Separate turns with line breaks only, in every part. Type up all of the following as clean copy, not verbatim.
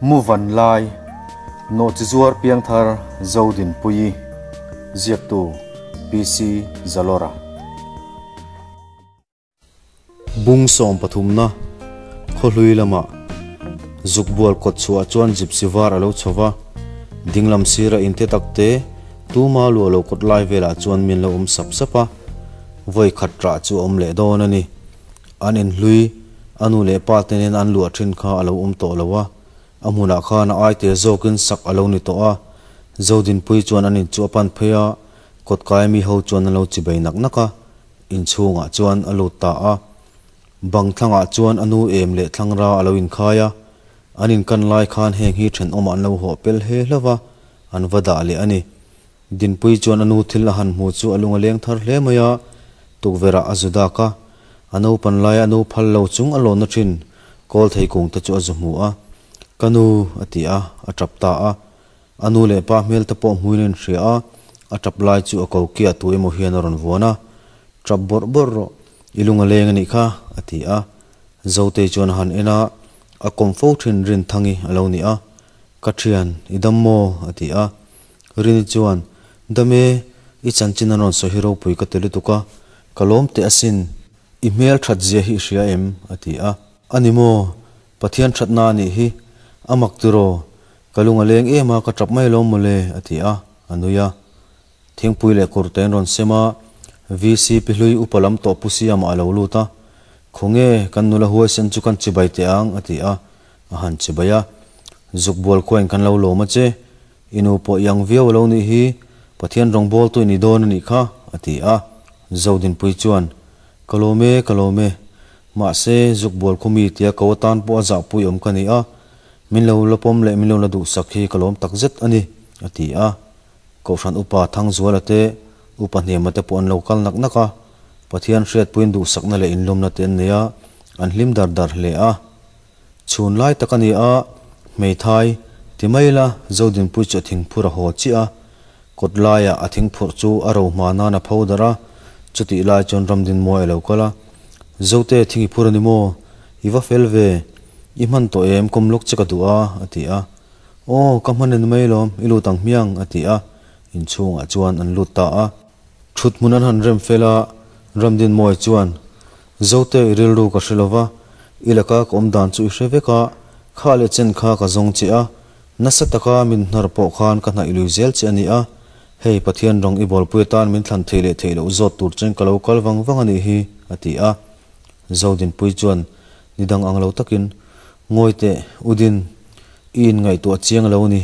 Mu van lai, Nawhchizuar Piangthar Zodinpuii, ziaktu PC Zalawra. Bung sawmpathumna khawhlui lamah zukbual kawt chhuah chuan gypsy var a lo chho va, dinglam sira inte tak te tuma luah lo kawt lai velah chuan min lo awm sap sap a, vawi khat rah chu a awm leh dawn a ni. An inhlui, a nu leh pa te nen an luah thin kha a lo awm tawh lo a, a hmunah khan a aite zawkin sak a lo ni tawh a, Zodinpuii chuan an in chu a pan phei a, kawtkai mi ho chuan an lo chibei nak nak a, inchhungah chuan a lut ta a. Bang thlangah chuan a nu em leh thlangra a lo inkhai a, an inkan lai khan heng hi thenawmah an lo hawh pel he hlauh va, an va dah leh a ni. Dinpuii chuan a nu thil a han hmu chu a lung a leng thar hle mai a, tukverh-ah a zu dak a, a naupan laia a nu phal lo chung a lawnna thin kawl thei kung te chu a zu hmu a, Ka nu, a ti a, a tap ta a. A nu leh pa hmel te pawh hmuin a inhria a, a tap lai chu a ko kiah tu emaw hian a rawn vuan a, Tap bawrh bawrh rawh, i lung a leng a nih kha, a ti a. Zotei chuan a han en a, a kawm fo thin Rinthangi a lo ni a, Ka thian, i dam maw? a ti a. Rini chuan, Dam e, i chanchin an rawn sawi hi ropui ka ti lutuk a, ka lawm teh asin, i hmel that zia hi i hria em? a ti a. A ni maw? Pathian thatna a nih hi, a mak tiraw? Ka lung a leng em a, ka tap mai alawm mawle, a ti a, a nui a. Thingpui leh kawr te an rawn sem a, VC pi hlui upa lam tawh pu Siama a lo lut a, Khawnge, kan nula huaisen chu kan chibai teh ang, a ti a, a han chibai a. Zuk bual khuain kan lo lawm a che, I nu pawh i ang viau alo nih hi, Pathian rawngbawltu i ni dawn a nih kha, a ti a. Zodinpui chuan, Ka lawm e, ka lawm e. Mahse, zukbual khaw mi tia ko atan pawh a zahpui awm ka ni a, min lo la pawm leh min lo la duhsak hi ka lawm takzet a ni, a ti a. Kohhran upa Thangzuala te, upa Hniama te pawh an lo kal nak nak a, Pathian hriatpuiin duhsakna leh inlawmna te an nei a, an hlim dar dar hle a. Chhun lai tak a ni a, hmeithai, ti mai la, Zodinpui chu a thingphur a haw chiah a, kawt laiah a thingphurh chu a ro hma nan a pho darh a, chutih lai chuan Ramdinmawi a lo kal a, Zote, thing i phur a ni maw? I va fel ve, i hman tawh em, kawm lawk che ka duh a, a ti a. Aw, ka hman en mai lawm, i lut ang hmiang, a ti a, inchhungah chuan an lut ta a. Thut hmun an han rem fel a, Ramdinmawi chuan, Zote i rilru ka hre lova, i laka ka awm dan chu i hre vek a, kha leh chen kha ka zawng che a, nasa taka min hnar pawh khan ka hnaih lui zel che a ni a, hei Pathian rawng i bawlpui atan min thlan theih leh theih loh zawt tur chen ka lo kal vang vang a nih hi, a ti a. Zodinpui chuan ni dang ang lo takin, Ngawi teh, Udin, i inngaihtuah chiang lo ni,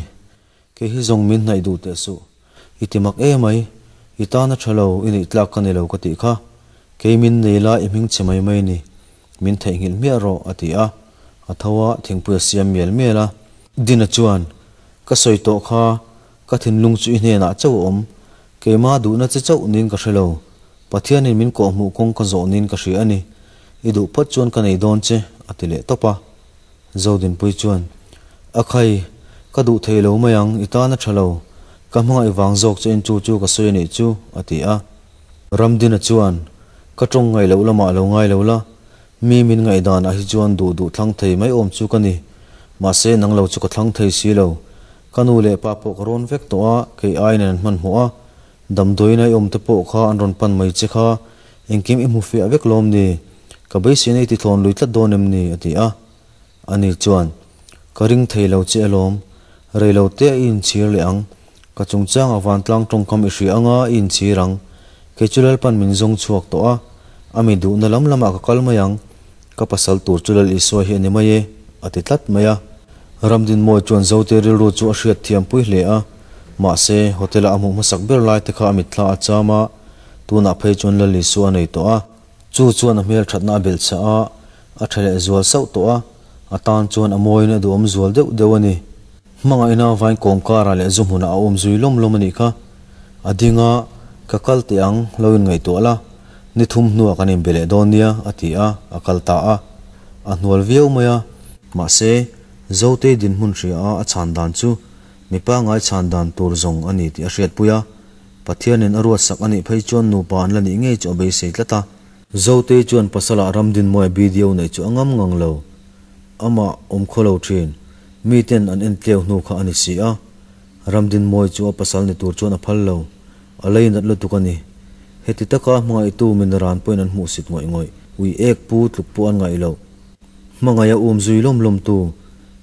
Kei hi zawng min hnaih duh teh suh. I ti mak e mai, i tan a tha lo, i neih tlak ka ni lo ka tih kha. Kei min nei la i hming chhe mai mai ni. Min theihnghilh hmiah rawh, a ti a. A tho a, thingpui a siam mial mial a. Dina chuan, Ka sawi tawh kha, ka thinlung chu i hnenah chauh a awm. Keimah duhna che chauh niin ka hre lo. Pathianin min kawhhmuh kawng ka zawh niin ka hria a ni. I duh phawt chuan ka nei dawn che, a ti leh tawp a. Zodinpui chuan, A khai, ka duh thei lo mai ang, i tan a tha lo. Ka hmangaih vang zawk che in chu chu ka sawi a nih chu, a ti a. Ramdina chuan, Ka tawng ngaih loh lamah lo ngai lo la, mi min ngaihdan ah hi chuan duh duh thlang thei mai awm chu ka ni. Mahse, nang lo chu ka thlang thei si lo. Ka nu leh pa pawh ka rawn vek tawh a, kei aiin an hmanhmawh a. Damdawiin a i awm te pawh kha an rawn pan mai che kha, engkim i hmu fiah vek lawm ni? Ka beiseina i ti thlawn lui tlat dawn em ni? a ti a. Ani chuan, Ka ring thei lo che alawm, rei lo te i inchhir leh ang. Ka chungchangah vantlang tawngkam i hria anga i inchhir ang. Kei chu Lalpan min zawng chhuak tawh a, a mi duhna lam lamah ka kal mai ang. Ka pasal tur chu Lal Isua hi a ni mai e, a ti tlat mai a. Ramdinmawi chuan Zote rilru chu a hriat thiampui hle a. Mahse, hotel-a a hmuh hmasak ber lai te kha a mitthla a cham a, tunah phei chuan Lal Isua a nei tawh a. Chu chuan a hmelthatna a belh chah a, a tha leh zual sauh tawh a, a tan chuan a mawiin a duhawm zual deuh deuh a ni. Hmangaihna vain kawngkarah leh zu hmunah a awm zui lawm lawm a nih kha. A ding a, Ka kal teh ang, lo inngaihtuah la, ni thum hnuah kan inbe leh dawn nia, a ti a, a kal ta a. A hnual viau mai a. Mahse, Zotei dinhmun hria a a chhan dan chu Mipa ngaichhan dan tur zawng a ni tih a hriatpui a, Pathianin a ruatsak a nih phei chuan nupa an la nih ngei chu a beisei tlat a. Zotei chuan pasalah Ramdinmawia video neih chu a ngam ngang lo. Amah awm khaw lo thin. Miten an en tleu hnu kha a ni si a. Ramdinmawii chu a pasal ni tur chuan a phal lo. A leinat lutuk a ni. Heti taka hmangaihtu min ran pawhin an hmuhsit ngawih ngawih. Ui ek pu tluk pawh an ngaih loh. Hmangaih a um zui lawm lawm tu.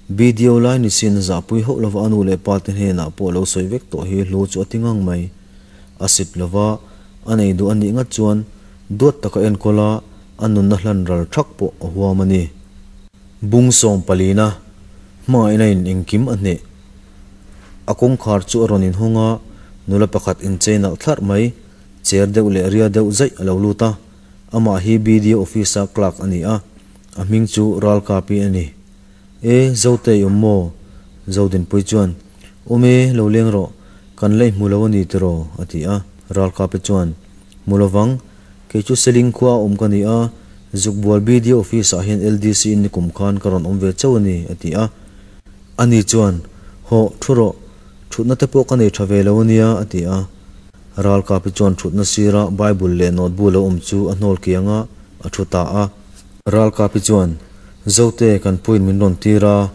BDO lai ni sin zahpui hauh lova a nu leh pa te hnenah pawh lo sawi vek tawh hi hlu chu a ti ngang mai. A sip lova a nei duh a nih ngat chuan duat taka enkawl a a nunna hlan ral thak pawh a huam a ni. Bung sawmpalina hmangaihna in engkim a hneh. A kawngkhar chu a rawn inhawng a, nula pakhat inchei nalh thlarh mai, cher deuh leh ria deuh zaih a lo lut a. Amah hi BDO office-a clerk a ni a, a hming chu Ralkapi a ni. E, Zote i awm maw? Zodinpui chuan, Awm e, lo leng rawh, kan la i hmu lo a ni tiraw? a ti a. Ralkapi chuan, Hmu lovang, kei chu Seling khua a awm ka ni a, Zukbual BDO office-ah hian LDC in nikum khan ka rawn awm ve chauh a ni, a ti a. Ani chuan, Hawh, thu rawh, thutna te pawh ka nei tha ve lo a nia, a ti a. Ralkapi chuan thutna sira Bible leh note bu lo awm chu a hnawl kiang a, a thu ta a. Ralkapi chuan, Zote, kan puiin min rawn tir a,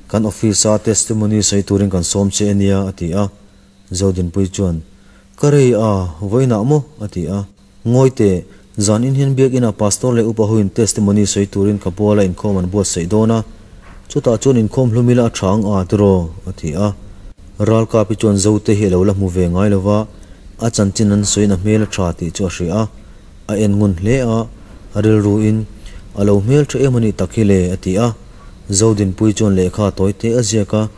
kan office-a testimony sawi turin kan sawm che a nia, a ti a. Zodinpui chuan, Ka rei a, vawiinah maw? a ti a. Ngawi teh, zan in hian biakinah pastor leh upa hoin testimony sawi turin ka buala inkhawm an buatsaih dawn a, chutah chuan inkhawm hlum ila a tha ang a tiraw? a ti a. Ralkapi chuan Zote hi a lo la hmu ve ngai lova, a chanchin an sawiin a hmel a tha tih chu a hria a, a en ngun hle a, a rilruin, A lo hmel tha em a nih tak hi le, a ti a. Zodinpui chuan lehkha tawi te a ziak a,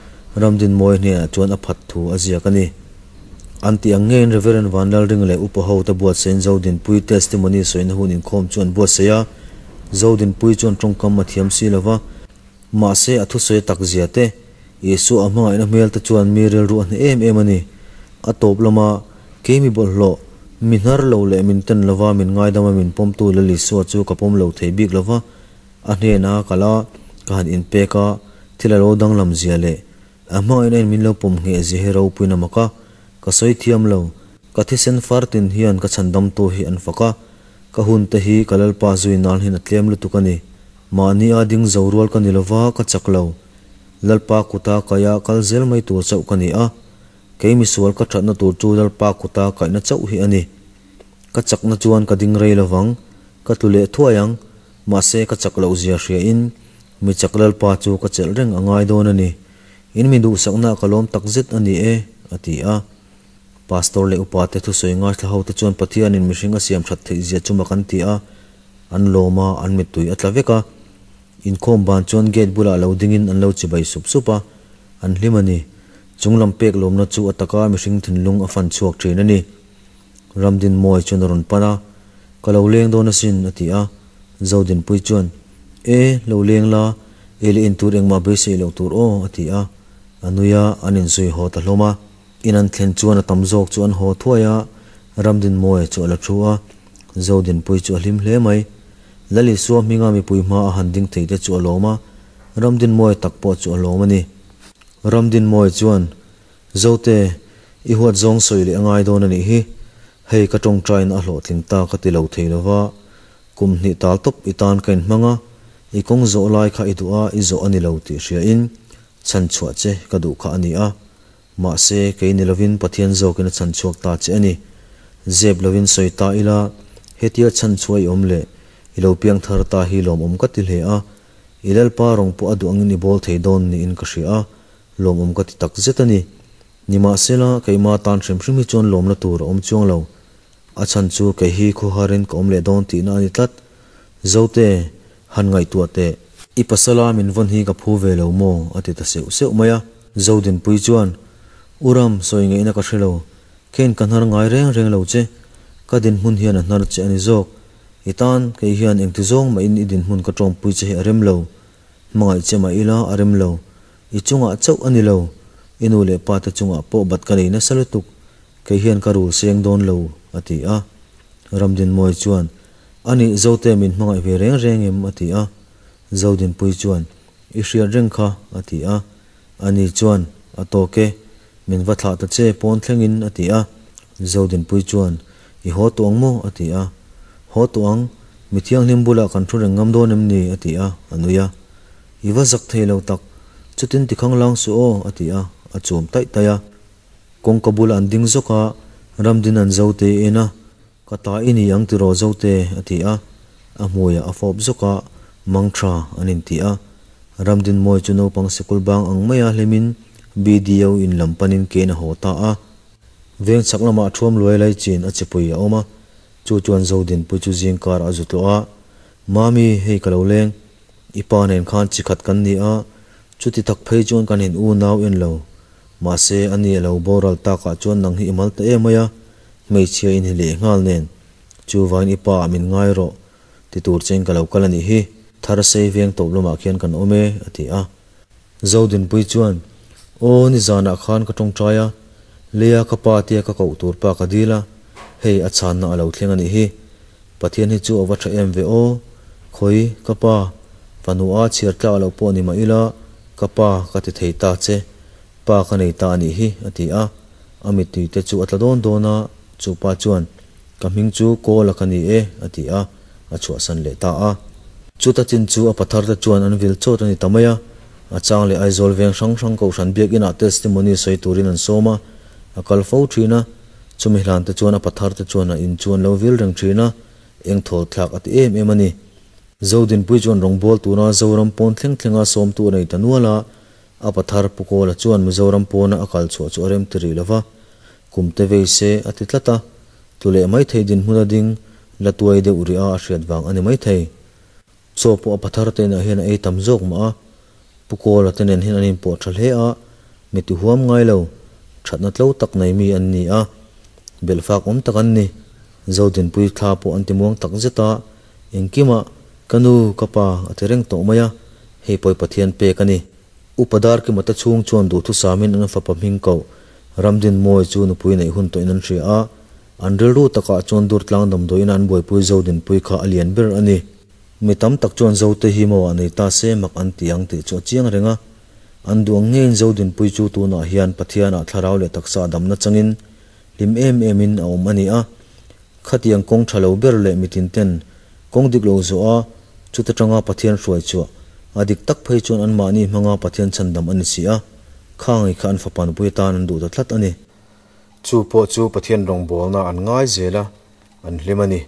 Ramdinmawia hnenah chuan a phat thu a ziak a ni. An tih ang ngeiin Rev. Vanlalring leh Upa ho te buatsahin Zodinpui testimony sawina hun inkhawm chu an buatsaih a, Zodinpui chuan tawngkam a thiam si lova, mahse a thusawi tak zia te, Isua a hmangaihna hmel te chuan mi rilru a hneh em em a ni. A tawp lama kei mi bawlhhlawh, mi hnar lo leh min ten lova min ngaidama min pawmtu Lal Isua chu ka pawm lo thei bik lova, a hnena kal a, ka han inpek a, thil a lo danglam zia leh A hmangaihna in min lo pawm ngheh zia hi ropuiin a mak a, ka sawi thiam lo. Ka thisen far tin hian ka chhandamtu hi an fak a, ka hun te hi ka Lalpa zui nan hian a tlem lutuk a ni. Mahni a ding zo rual ka ni lova, ka chak lo. Lalpa kuta kaia kal zel mai tur chauh ka ni a, kei misual ka thatna tur chu Lalpa kuta kaihna chauh hi a ni. Ka chakna chuan ka ding rei lovang, ka tlu leh thuai ang, mahse ka chak loh zia hria in Mi chak Lalpa chu ka chelh reng a ngai dawn a ni. In mi duhsakna ka lawm tak zet a ni e, a ti a. Pastor leh upa te thusawi ngaithla ho te chuan Pathianin mihring a siam that theih zia chu mak an ti a, an lawm a, an mittui a tla vek a. Inkhawm ban chuan gate bulah lo dingin an lo chibai sup sup a, an hlim a ni. Chung lam pek lawmna chu a taka mihring thinlung a fan chhuak thin a ni. Ramdinmawii chuan a rawn pan a, Ka lo leng dawn asin, a ti a. Zodinpui chuan, E, lo leng la, ei leh in tur engmah beisei loh tur aw, a ti a. A nui a, an inzui haw ta hlawm a. In an thlen chuan a tam zawk chu an haw thuai a, Ramdinmawia chu a la thu a. Zodinpui chu a hlim hle mai. Lal Isua hminga mipui hma a han ding thei te chu a lawm a, Ramdinmawia tak pawh chu a lawm a ni. Ramdinmawia chuan, Zote, i huat zawng sawi leh a ngai dawn a nih hi. Hei ka tawngtaina a hlawhtling ta ka ti lo thei lova, kum hnih tal tawp i tan ka inhmang a, i kawng zawh lai kha i duh a, i zawh a ni lo tih hriain chhan chhuah che ka duh kha a ni a. Mahse, kei ni lovin Pathian zawkin a chhan chhuak ta che a ni. Zep lovin sawi ta ila, hetia chhan chhuah i awm leh i lo piang thar ta hi lawmawm ka ti hle a, i Lalpa rawng pawh a duh angin i bawl thei dawn niin ka hria a, Lawmawm ka ti tak zet a ni. Nimahsela, keimah tan hrim hrim hi chuan lawmna tur a awm chuang lo. A chhan chu kei hi khawharin ka awm leh dawn tihna a ni tlat. Zote, han ngaihtuah teh. I pasala min vawn hi ka phu ve lo maw? a ti ta seuh seuh mai a. Zodinpui chuan, U Ram, sawi ngaihna ka hre lo. Khen ka hnar ngai reng reng lo che. Ka dinhmun hian a hnar che a ni zawk. I tan, kei hian engti zawng mahin i dinhmun ka tawngpui che hi a rem lo. Hmangaih che mah ila a rem lo. I chungah chauh a ni lo. I nu leh pa te chungah pawh bat ka nei nasa lutuk. Kei hian ka rul seng dawn lo, a ti a. Ramdinmawii chuan, A nih, Zote min hmangaih ve reng reng em? a ti a. Zodinpuii chuan, I hriat reng kha, a ti a. Ani chuan, A tawk e, min va thlah ta che pawn thlengin, a ti a. Zodinpuii chuan, I haw tawh ang maw? a ti a. Haw tawh ang, mi thianghlim bulah kan thu reng ngam dawn em ni? a ti a, a nui a. I va zak thei lo tak. Chutin ti khanglang suh aw, a ti a, a chum taih taih a. Kawngka bulah an ding zawk a, Ramdin an Zote en a, Ka ta i ni ang tiraw Zote? a ti a, a hmuiah a fawp zawk a, Mangtha an inti a. Ramdinmawi chu naupang sikul bang ang maia hlimin BDO in lam panin kein a haw ta a. Veng chhak lamah thuam luai lai chin a chipui a awm a, chu chuan Zodinpui chu zing kar a zu tlawh a, Mami, hei ka lo leng, i pa nen khan chi khat kan ni a, chuti tak phei chuan kan in unau en lo. Mahse, ani a lo boral takah chuan nang hi i mal ta em mai a, hmeichhia in hi leh nghal nen, chuvain i pa ah min ngai rawh, ti tur chein ka lo kal a nih hi, thar sei veng tawp lamah khian kan awm e, a ti a. Zodinpui chuan, Aw, nizanah khan ka tawngtai a, leia ka pa tia ka koh tur pa ka dil a, hei a chhanna a lo thleng a nih hi. Pathian hi chu a va tha em ve aw, khawi, ka pa, fanu a chhiar tlak loh pawh ni mah ila, ka pa ka ti thei ta che, pa ka nei ta a nih hi, a ti a. A mittui te chu a tla dawn dawn a, chu pa chuan, Ka hming chu Kawla ka ni e, a ti a, a chhuahsan leh ta a. Chuta chin chu a pathar te chuan an vil chawt a ni ta mai a, a chang leh Aizawl veng hrang hrang Kohhran biakinah testimony sawi turin an sawm a, a kal fo thin a, chumi hlan te chuan a pathar te chuan a in chu an lo vil reng thin a, eng thawl thlak a ti em em a ni. Zodinpui chuan rawngbawl tura Zoram pawn thleng thlenga sawmtu a nei ta nual a, A pathar Pu Kawla chuan Mizoram pawna a kal chhuah chu a rem ti rih lo va, kum te vei se a ti tlat a, tlu leh maithei dinhmun a ding la tuai deuh rih a a hriat vang a ni maithei. Chaw pawh a pathar te inah hian a ei tam zawk mah a, Pu Kawla te nen hian an inpawh tha hle a, mi ti huam ngai lo, thatna tlo tak nei mi an ni a, belhfak awm tak an ni. Zodinpui thla pawh an ti muang tak zet a, Engkimah, Ka nu, ka pa, a ti reng tawh mai a, hei pawi Pathian pek a ni. Upa Darkimata chhung chuan duhthusamin an fapa hming koh Ramdinmawi chu nupui neih hun tawhin an hria a, an rilru takah chuan Durtlang damdawiin an buaipui Zodinpui kha a lian ber a ni. Mi tam tak chuan Zote hi maw a nei ta se mak an ti ang tih chu a chiang reng a, an duh ang ngeiin Zodinpui chu tunah hian Pathianah thlarau leh taksa damna changin hlim em emin a awm a ni a. Khatiang kawng tha lo ber leh mitin ten kawng dik lo zawh a, chuta tanga Pathian hruai chhuah, a dik tak phei chuan anmahni hmanga Pathian chhandam a ni si a, khangai kha an fapa nupui atan an duh ta tlat a ni. Chu pawh chu Pathian rawngbawlna an ngai zel a, an hlim a ni.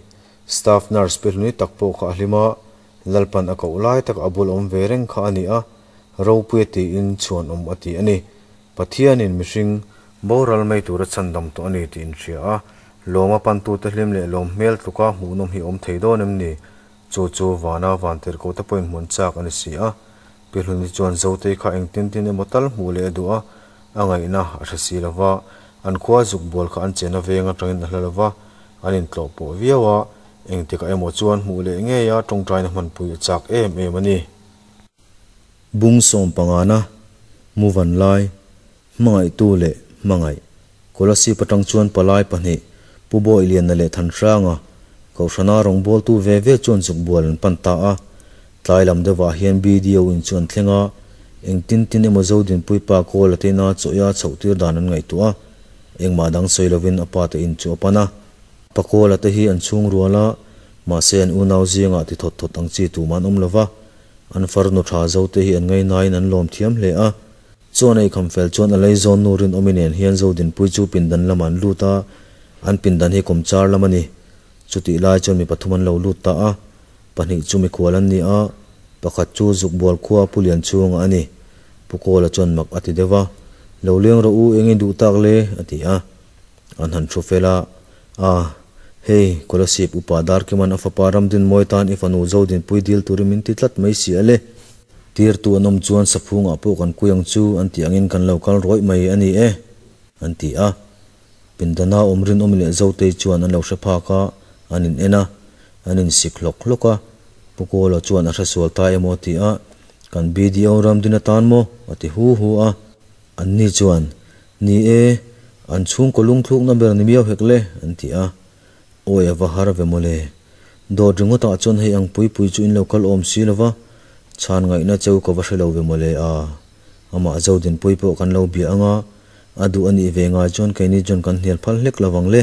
Staff nurse pehluni tak pawh kha a hlim a, Lalpan a koh lai tak a bul awm ve reng kha a ni a, ropuia tiin chhuan awm a ti a ni. Pathianin mihring boral mai tura chhandam tawh a ni tih inhria a, lawma pantute hlim leh lawm hmel tluka hmuhnawm hi awm thei dawn em ni? Chu chu vana vantirhkohte pawhin hmun chak a ni si a. Pihluni chuan Zotei kha engtin tin emaw tal hmuh leh a duh a, a ngaihna a hre si lo va, an khua zuk bual kha an chena veng atangin a hla lo va, an intlawh pawh viau a, engtikah emaw chuan hmuh leh ngeia tawngtaina hmanpui a chak em em a ni. Bung sawm pangana, Muvan lai, Hmangaihtu leh Hmangaih, Kolasib atang chuan palai pahnih, Pu Bawiliana leh Thanhranga, Kohhrana rawngbawltu ve ve chuan zukbual an pan ta a. Tlai lam deuhah hian BDO in chu an thleng a, engtin tin emaw Zodinpui pa Kawla te ina chawia chhoh tir dan an ngaihtuah a, engmah dang sawi lovin a pa te in chu a pan a. Pa Kawla te hi an chhung rual a, mahse an unau zingah ti thawt thawt ang chi tumah an awm lova, An farnu tha zote hi an ngainain an lawm thiam hle a. Chuan ei kham fel chuan a leizawn nu Rinawmi nen hian Zodinpui chu pindan lamah an lut a, an pindan hi kawmchar lam a ni. Chutih lai chuan mi pathum an lo lut ta a, pahnih chu mikhual an ni a, pakhat chu Zukbual khua Pu Lianchhunga a ni. Pu Kawla chuan mak a ti deuh a, Lo leng rawh u, eng i duh tak le? a ti a. An han thu fel a, A, hei, Kolasib upa Darkiman a fapa Ramdinmawi tan i fanu Zodinpui dil turin min ti tlat mai si a le. Tirtu an awm chuan saphungah pawh kan kui ang chu an tih angin kan lo kal rawih mai a ni e, an ti a. Pindana awm rinawm leh Zotei chuan an lo hre phak a, an in en a, an in sik hlawk hlawk a. Pu Kawla chuan a hresual ta emaw a ti a, Kan BDO Ramdin atan maw? a ti hu hu a. Anni chuan, Ni e, an chhungkaw lungthlukna ber ni miau hek le, an ti a. Awi a va har ve mawle. Dawt ringawtah chuan hei ang pui pui chu in lo kal awm si lova, chhan ngaihna cheu ka va hre lo ve mawle a. Amah Zodinpui pawh kan lo bia ang a, a duh a nih ve ngai chuan keini chuan kan hnial phal hlek lovang le.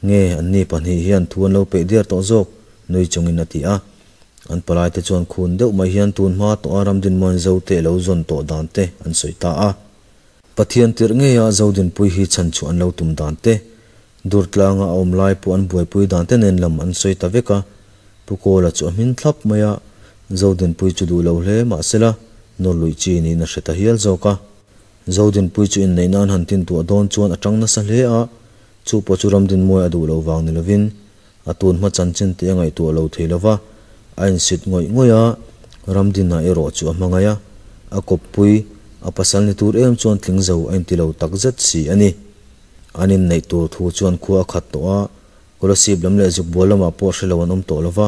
Nge, anni pahnih hian thu an lo peih diar tawh zawk, nui chungin a ti a. An palaite chuan khun deuh mai hian tun hma tawha Ramdinmuan Zote lo zawn tawh dan te an sawi ta a. Pathian tirh ngeia Zodinpui hi chhan chhuah an lo tum dan te, Durtlanga a awm lai pawh an buaipui dan te nen lam an sawi ta vek a. Pu Kawla chu a hmin thlap mai a, Zodinpui chu duh lo hle mahsela nawr luih chi niin a hre ta hial zawk a. Zodinpui chu inneihna an han tintuah dawn chuan a tang nasa hle a, chu pawh chu Ramdinmuai a duh loh vang ni lovin a tun hma chanchin tih a ngaihtuah lo thei lova, a insit ngawih ngawih a, Ramdina erawh chu a hmangaih a, a kawppui, a pasal ni tur em chuan tling zo a inti lo tak zet si a ni. An inneih tur thu chuan khua a khat tawh a, Kolasib lam leh Zukbual lamah pawh hre lo an awm tawh lova,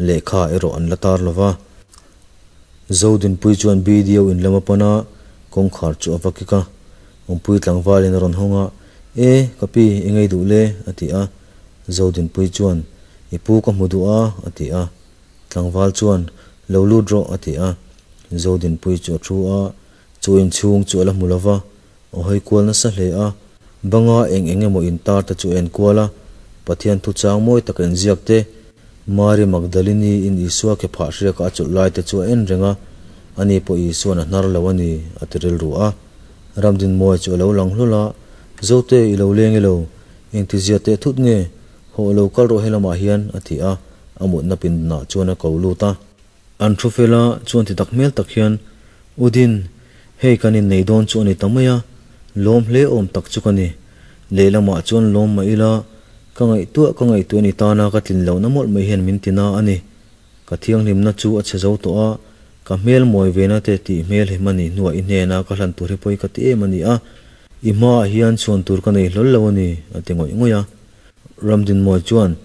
lehkha erawh an la tar lova. Zodinpui chuan BDO in lam a pan a, kawngkhar chu a va kik a. Awmpui tlangvalin a rawn hawng a, E, ka pi, i ngei duh le, a ti a. Zodinpui chuan, I pu ka hmu duh a, a ti a. Tlangval chuan, Lo lut rawh, a ti a. Zodinpui chu a thu a, chu inchhung chu a la hmu lo va, a hawi kual nasa hle a. Banga eng eng emaw intar te chu a enkual a, Pathian thuchang mawi taka inziak te, Mari Magdalini in Isua ke phah hriaka a chawlh lai te chu a en reng a, ani pawh Isuan a hnar lo a ni, a ti rilru a. Ramdinmuai chu a lo lang hlawl a, Zote, i lo leng i lo, engtizia teh thut nge? Hawh lo kal rawh helamah hian, a ti a, a mutna pindanah chuan a ko lut a. An thu fel a, chuan ti tak hmel tak hian, U Din, hei kan innei dawn chu a ni ta mai a, lawm hle awm tak chu ka ni. Lehlamah chuan lawm mah ila, ka ngaihtuah ka ngaihtuah ni tana ka tlin lohna mawlh mai hian min ti na a ni. Ka thianghlimna chu a chhe zo tawh a, ka hmel mawi vena te tih hmel hi hmani hnuah i hnena ka hlan tur hi pawi ka ti em a ni a, i hmaah hian chhuan tur ka nei hlawl lo a ni, a ti ngawih ngawih a. Ramdinmawi chuan,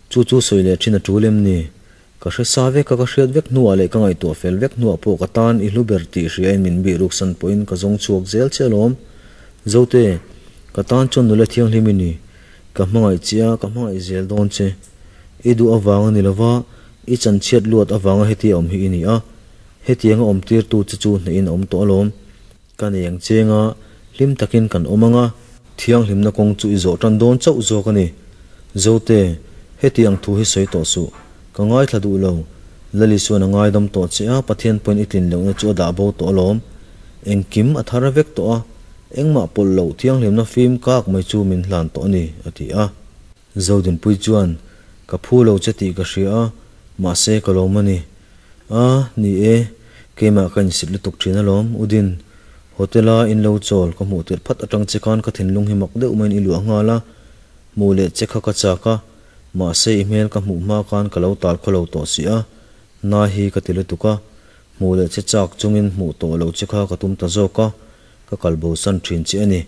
Chu chu sawi leh thin a tul em ni? Ka hre sa vek a, ka hriat vek hnuah leh ka ngaihtuah fel vek hnuah pawh ka tan i hlu ber tih hriain min bih ruksan pawhin ka zawng chhuak zel che alawm. Zote, ka tan chuan nula thianghlim i ni. Ka hmangaih che a, ka hmangaih zel dawn che. I duh avang a ni lova, i chanchhiat luat avanga hetia awm hi i ni a. Hetianga awm tirtu che chu hnehin a awm tawh alawm. Ka nei ang cheng a, hlim takin kan awm ang a. Thianghlimna kawng chu i zawh tan dawn chauh zawk a ni. Zote, heti ang thu hi sawi tawh suh. Ka ngaithla duh lo. Lali chuan a ngaidam tawh che a, Pathian pawhin i tlin lohna chu a dah bo tawh alawm. Engkim a thar vek tawh a, engmah pawlh loh thianghlimna fim kak mai chu min hlan tawh a ni, a ti a. Zodinpui chuan, Ka phu lo che tih ka hria a, mahse ka lawm a ni. A, ni e, keimah ka insit lutuk thin alawm, Udin. Hotel-a in lo chawl ka hmuh tirh phat atang che khan ka thinlung hi mak deuh maiin i luah nghal a, hmuh leh che kha ka chak a, mahse i hmel ka hmuh hma khan ka lo tal khaw lo tawh si a, na hi ka ti lutuk a, hmuh leh che chak chungin hmuh tawh lo che kha ka tum ta zawk a, ka kal bosan thin che a ni.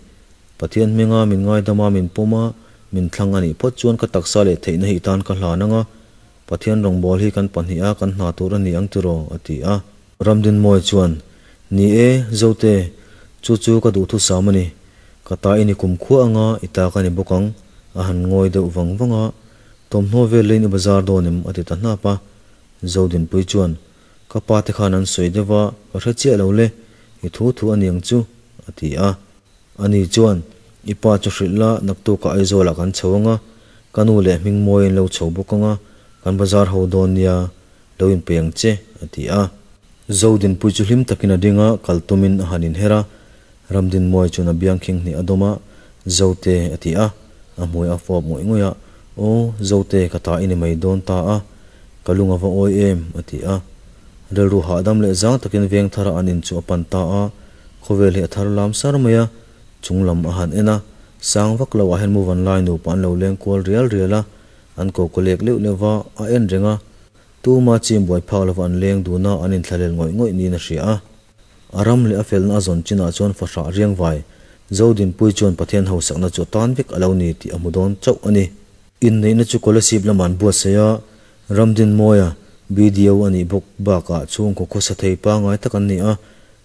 Pathian hminga min ngaidam a, min pawm a, min thlang a nih phawt chuan ka taksa leh theihna hi i tan ka hlan ang a, Pathian rawngbâwl hi kan pahnih a, kan hna tur a ni ang tiraw? a ti a. Ramdinmawi chuan, Ni e, Zote, chu chu ka duhthusam a ni. Ka ta i ni kumkhua ang a, i ta ka ni bawk ang, a han ngawi deuh vang vang a. Thawmhnaw vel leiin i bazar dawn em? a ti ta hnap a. Zodinpui chuan, Ka pa te khan an sawi deuh a, ka hre chiah lo le, i thu thu a ni ang chu, a ti a. Ani chuan, I pa chu hrilh la, naktukah Aizawlah kan chho ang a, ka nu leh Hmingmawi an lo chho bawk ang a, kan bazar ho dawn nia, lo inpe ang che, a ti a. Zodinpui chu hlim takin a ding a, kal tumin a han inher a. Ramdinmawi chuan a biang khing hnih a dawm a, Zote, a ti a, a hmui a fawp ngawih ngawih a, Aw, Zote, ka ta i ni mai dawn ta a, ka lung a va awi em, a ti a. Rilru hahdam leh zang takin veng thara an in chu a pan ta a. Khawvel hi a thar lam sar mai a, chung lam a han en a, sang vak lo ah hian muvan lai nupa an lo leng kual rial rial a, an ko kaw lek leuh leuh va, a en reng a, tuma chim buai phak lova an leng dun a, an inthlahlel ngawih ngawih niin a hria a. A ram leh a felna a zawn chinah chuan fahrah riang vai, Zodinpui chuan Pathian hausakna chu a tan vek a lo ni tih a hmu dawn chauh a ni. Inneihna chu Kolasib lamah an buatsaih a, Ramdinmawia, BDO a nih bawk bakah chhungkaw khawsa thei pangngai tak an ni a,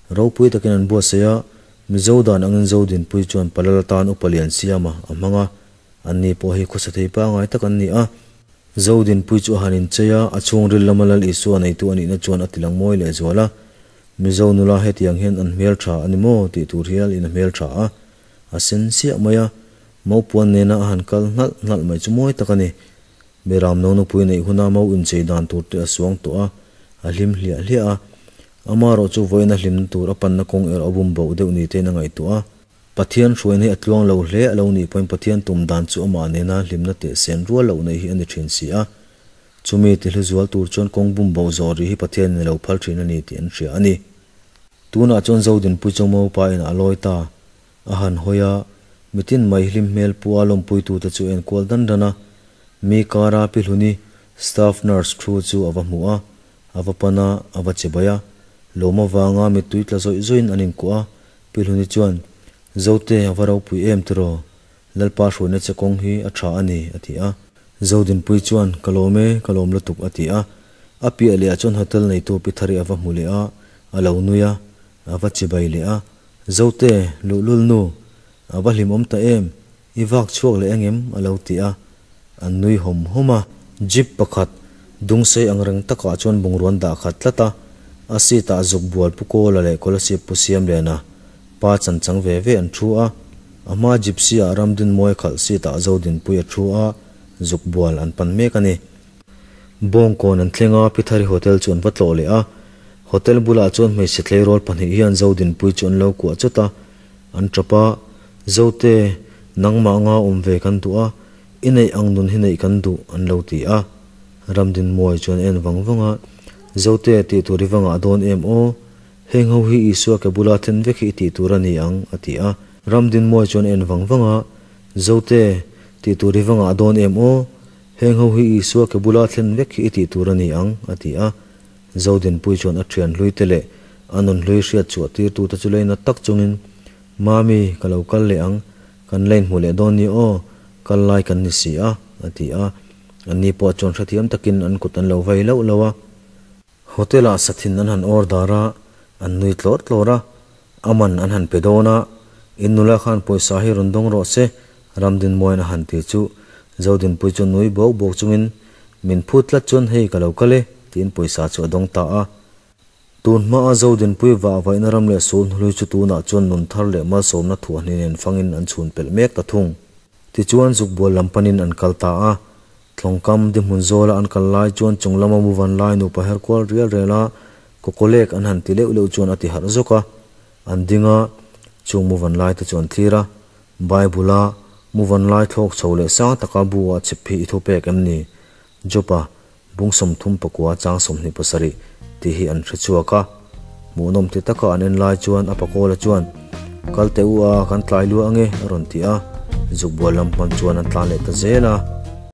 Ropui takin an buatsaih a, Mizo dan angin Zodinpui chuan Palal atan upa lian siama a hmang a, anni pawh hi khawsa thei pangngai tak an ni a. Zodinpui chu a han inchei a, a chhungril lama Lal Isua neitu a nihna chuan a tilang mawi leh zual a, Mizo nula hetiang hian an hmeltha a ni maw tih tur hial in a hmeltha a, a sen siah mai a, maupuan nena a han kal nghalh nghalh mai chu mawi tak a ni. Miram no nupui neih huna mau inchei dan tur te a suang tawh a. A hlim hliah hliah a. Amaherawh chu vawiina hlimna tur a panna kawng erawh a bum boh deuh ni tein a ngaihtuah a. Pathian hruaina hi a tluang lo hle a lo nih pawhin Pathian tum dan chu amah nena hlimna teh sen rual loh neih hi a ni thin si a. Chumi ti hlu zual tur chuan kawng bum boh zawh rih hi Pathianin a lo phal thin a ni tih an hria a ni. Tunah chuan Zodinpui chu Mopa inah a lawi ta. A han hawi a, mitin mai hlim hmel pu a lawmpuitute chu a enkual dan dan a. Mi kara Pi Hluni, staff nurse thu chu a va hmu a, a va pan a, a va che bai a. Lawm avanga mittui tla zawih zawihin an inkuah a, Pi Hluni chuan, Zote, a va ropui em tiraw? Lalpa hruaina che kawng hi a tha a ni, a ti a. Zodinpui chuan, Ka lawm e, ka lawm lutuk, a ti a. A piah lehah chuan hotel neitu Pi Thari a va hmu leh a, a lo nui a, a va chibai leh a. Zote, luhlul nu, a va hlimawm ta em, i vak chhuak leh engem? a lo ti a, an nui hawm hawm a. Jeep pakhat dungsei ang reng takah chuan bungrua an dah khat tlat a, a seat ah zuk bual Pu Kawla leh Kolasib Pu Siamliana pa chan chang ve ve an thu a, a hma Gypsy ah Ramdinmawia khalh seat ah Zodinpui a thu a, zuk bual an pan mek a ni. Bawngkawn an thleng a, Pithari Hotel chu an va tlawh leh a. Hotel bulah chuan hmeichhe tleirawl pahnih hian Zodinpui chu an lo kuah chawt a, an tap a, Zote, nangmah anga awm ve kan duh a, i neih ang nun hi neih kan duh, an lo ti a. Ramdinmawia chuan a en vang vang a, Zote, tih tur i va ngah dawn em aw? Heng ho hi Isua ke bula then vek hi i tih tur a ni ang, a ti a. Ramdinmawia chuan a en vang vang a, Zote, tih tur i va ngah dawn em aw? Heng ho hi Isua ke bula thlen vek hi i tih tur a ni ang, a ti a. Zodinpui chuan a thian hlui te leh a nun hlui hriat chhuah tirtu te chu lei nat tak chungin, Mami, ka lo kal leh ang, kan la inhmu leh dawn ni aw, kal lai kan ni si a, a ti a. Anni pawh chuan hrethiam takin an kut an lo vai lauh lauh a. Hotel-ah sathin an han order a, an nui tlawr tlawr a, a man an han pe dawn a, in nula khan pawisa hi rawn dawng rawh se, Ramdinmuain a han ti chu Zodinpui chu nui bawk bawk chungin, Min phut tlat chuan hei ka lo kal e, tiin pawisa chu a dawng ta a. Tun hmaa Zodinpui vah vaihna ram leh sul hnuhlui chu tunah chuan nun thar leh malsawmna thuahhnih nen fangin an chhun pelh mek ta thung. Tichuan zukbual lam panin an kal ta a, Tlawngkam dihmun zawla an kal lai chuan chung lama muvan lai nupa her kual rial rel a, kawkawlek an han ti leuh leuh chuan a ti harh zawk a. An ding a, chung muvan lai te chu an thlir a. Bible a muvan lai thlawk chho leh sang taka bu ah chip hi i thu pek em ni? Job-a bung 34 chang 27 tih hi an hre chhuak a. Hmuhnawm ti taka an en lai chuan a pakawla chuan, Kal teh u a, kan tlai luah ange, a rawn ti a. Zukbual lam hman chuan an tlan leh ta zel a.